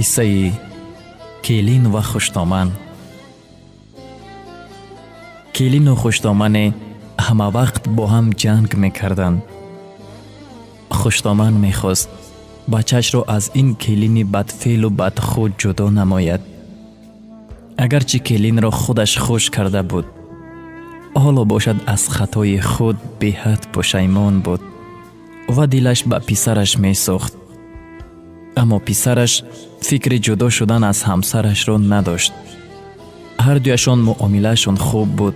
Қиссаи келин ва хуштоман. Келину хуштомане ҳамавақт бо ҳам ҷанг мекарданд. Хуштоман мехост бачаашро аз ин келини бадфеълу бадхӯ ҷудо намояд. Агарчи келинро худаш хуш карда буд, ҳоло бошад, аз хатои худ беҳад пушаймон буд ва дилаш ба писараш месӯхт. Аммо писараш фикри ҷудо шудан аз ҳамсарашро надошт. Ҳардуяшон муомилаашон хуб буд.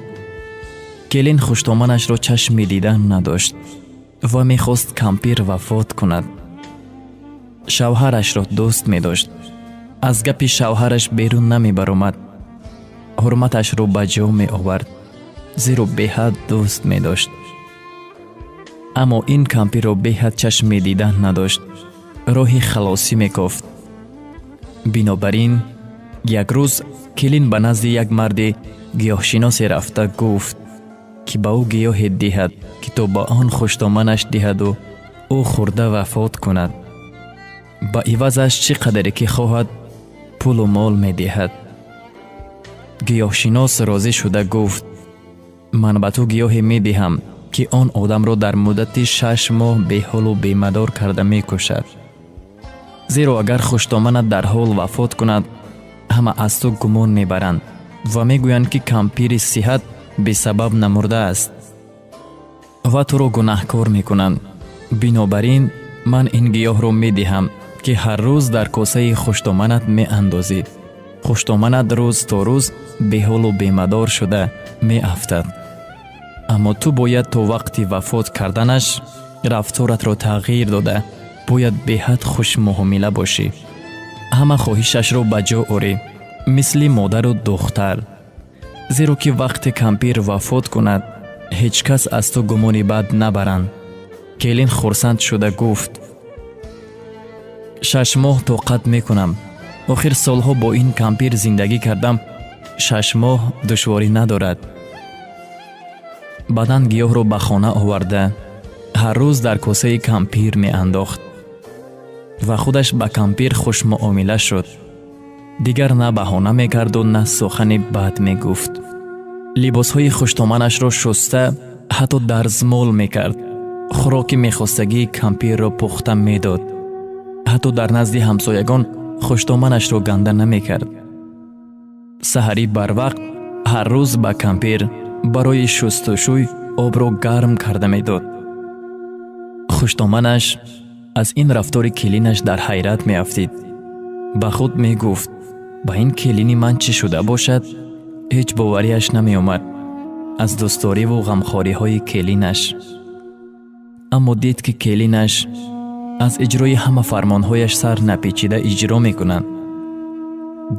Келин хуштоманашро чашми дидан надошт ва мехост кампир вафот кунад. Шавҳарашро дӯст медошт, аз гапи шавҳараш берун намебаромад, ҳурматашро ба ҷо меовард, зеро беҳад дӯст медошт. Аммо ин кампирро беҳад чашми дидан надошт, роҳи халосӣ мекофт. Бинобар ин як рӯз келин ба назди як марди гиёҳшиносе рафта гуфт, ки ба ӯ гиёҳе диҳад, ки то ба он хуштоманаш диҳаду ӯ хӯрда вафот кунад. Ба ивазаш чӣ қадаре ки хоҳад, пулу мол медиҳад. Гиёҳшинос розӣ шуда гуфт: «Ман ба ту гиёҳе медиҳам, ки он одамро дар муддати 6 моҳ беҳолу бемадор карда мекушад. Зеро агар хуштоманат дар ҳол вафот кунад, ҳама аз ту гумон мебаранд ва мегӯянд, ки кампири сиҳат бесабаб намурдааст ва туро гунаҳкор мекунанд. Бинобар ин ман ин гиёҳро медиҳам, ки ҳар рӯз дар косаи хуштоманат меандозӣ. Хуштоманат рӯз то рӯз беҳолу бемадор шуда меафтад. Аммо ту бояд то вақти вафот карданаш рафторатро тағйир дода, бояд беҳад хушмуомила бошӣ, ҳама хоҳишашро ба ҷо орӣ, мисли модару духтар. Зеро ки вақте кампир вафот кунад, ҳеҷ кас аз ту гумони бад набаранд». Келин хурсанд шуда гуфт: «6 моҳ тоқат мекунам. Охир солҳо бо ин кампир зиндагӣ кардам, 6 моҳ душворӣ надорад». Баъдан гиёҳро ба хона оварда, ҳар рӯз дар косаи кампир меандохт ва худаш ба кампир хушмуомила шуд. Дигар на баҳона мекарду, на сухани бад мегуфт. Либосҳои хуштоманашро шуста, ҳатто дарзмол мекард, хӯроки мехостагии кампирро пухта медод. Ҳатто дар назди ҳамсоягон хуштоманашро ганда намекард. Саҳарӣ барвақт ҳар рӯз ба кампир барои шустушӯй обро гарм карда медод. Хуштоманаш аз ин рафтори келинаш дар ҳайрат меафтид. Ба худ мегуфт: «Ба ин келини ман чӣ шуда бошад?» Ҳеҷ боварияш намеомад аз дӯстдориву ғамхориҳои келинаш. Аммо дид, ки келинаш аз иҷрои ҳама фармонҳояш сар напечида иҷро мекунад,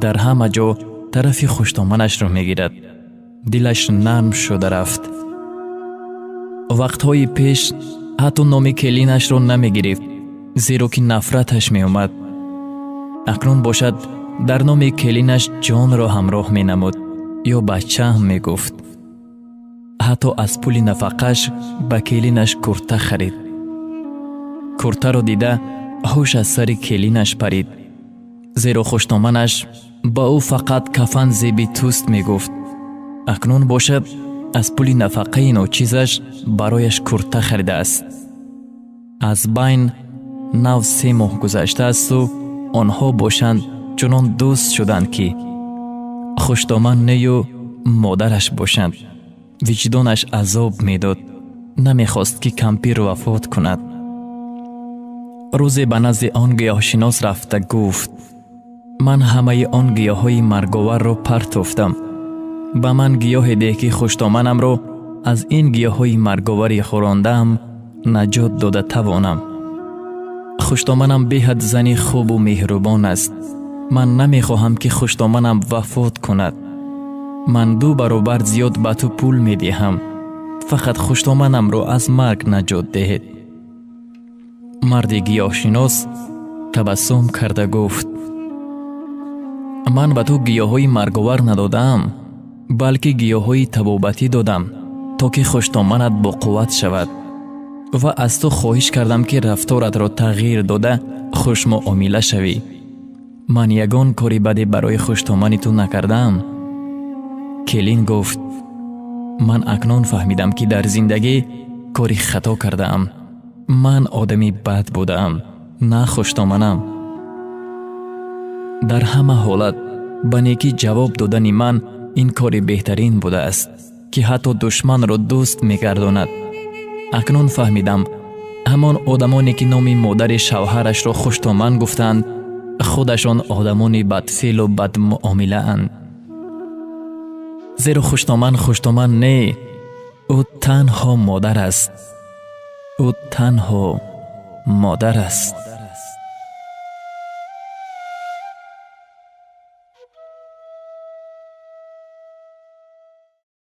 дар ҳама ҷо тарафи хуштоманашро мегирад. Дилаш нарм шуда рафт. Вақтҳои пеш ҳатто номи келинашро намегирифт, зеро ки нафраташ меомад. Акнун бошад, дар номи келинаш ҷонро ҳамроҳ менамуд ё бачаам мегуфт. Ҳатто аз пули нафақаш ба келинаш курта харид. Куртаро дида, ҳуш аз сари келинаш парид, зеро хуштоманаш ба ӯ фақат «кафан зеби туст» мегуфт. Акнун бошад, аз пули нафақаи ночизаш барояш курта харидааст. Аз байн нав 3 моҳ гузаштаасту онҳо бошанд, чунон дӯст шуданд, ки хуштоман нею модараш бошанд. Виҷдонаш азоб медод, намехост, ки кампир вафот кунад. Рӯзе ба назди он гиёҳшинос рафта гуфт: «Ман ҳамаи он гиёҳҳои марговарро партофтам. Ба ман гиёҳе деҳ, ки хуштоманамро аз ин гиёҳҳои марговари хӯрондаам наҷот дода тавонам. Хуштоманам беҳад зани хубу меҳрубон аст. Ман намехоҳам, ки хуштоманам вафот кунад. Ман ду баробар зиёд ба ту пул медиҳам, фақат хуштоманамро аз марг наҷот диҳед». Марди гиёҳшинос табассум карда гуфт: «Ман ба ту гиёҳҳои марговар надодаам, балки гиёҳҳои табобатӣ додам, то ки хуштоманат боқувват шавад, ва аз ту хоҳиш кардам, ки рафторатро тағйир дода, хушмуомила шавӣ. Ман ягон кори баде барои хуштомани ту накардаам. Келин гуфт: «Ман акнун фаҳмидам, ки дар зиндагӣ кори хато кардаам. Ман одами бад будаам, на хуштоманам. Дар ҳама ҳолат ба некӣ ҷавоб додани ман ин кори беҳтарин будааст, ки ҳатто душманро дӯст мегардонад. Акнун фаҳмидам, ҳамон одамоне, ки номи модари шавҳарашро хуштоман гуфтанд, худашон одамони бадфеълу бадмуомилаанд, зеро хуштоман хуштоман не, ӯ танҳо модар аст, ӯ танҳо модар аст».